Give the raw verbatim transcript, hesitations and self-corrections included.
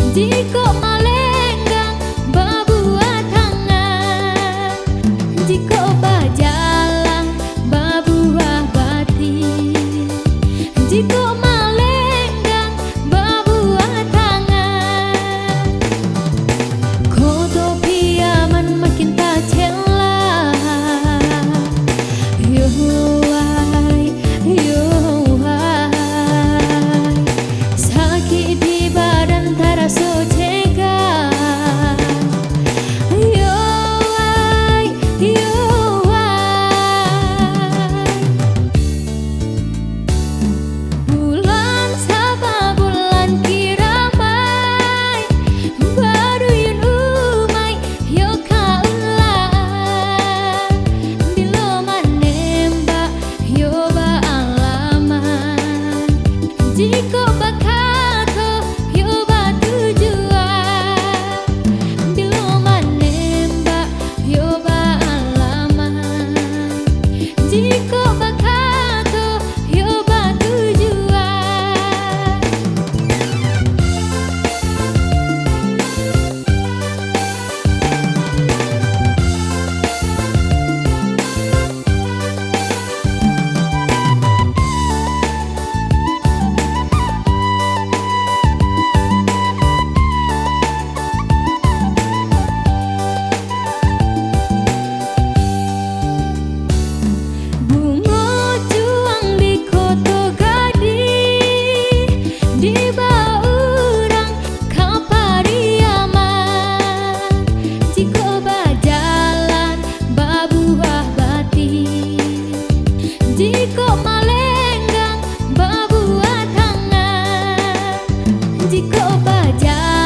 Jikok malenggang babuah tangan, jikok bajalan babuah bati, jikok malenggang babuah tangan, Koto Piaman makin tacela. Yo wai, yo wai, sakik di badan taraso cegak. Yo wai, yo wai. Bulan Saba, bulan kiramai, baduyun umai, yo ka ulang. Bilo manembak, yo baalamat. Jikok bakato, yo batujuan. Bilo manembak, yo baalamat. Jikok bakato, yo batujuan. Bungo cuang di Koto Gadih, dibaok urang ka Pariaman. Jikok bajalan babuah bati, jikok malenggang babuah tangan, jikok bajalan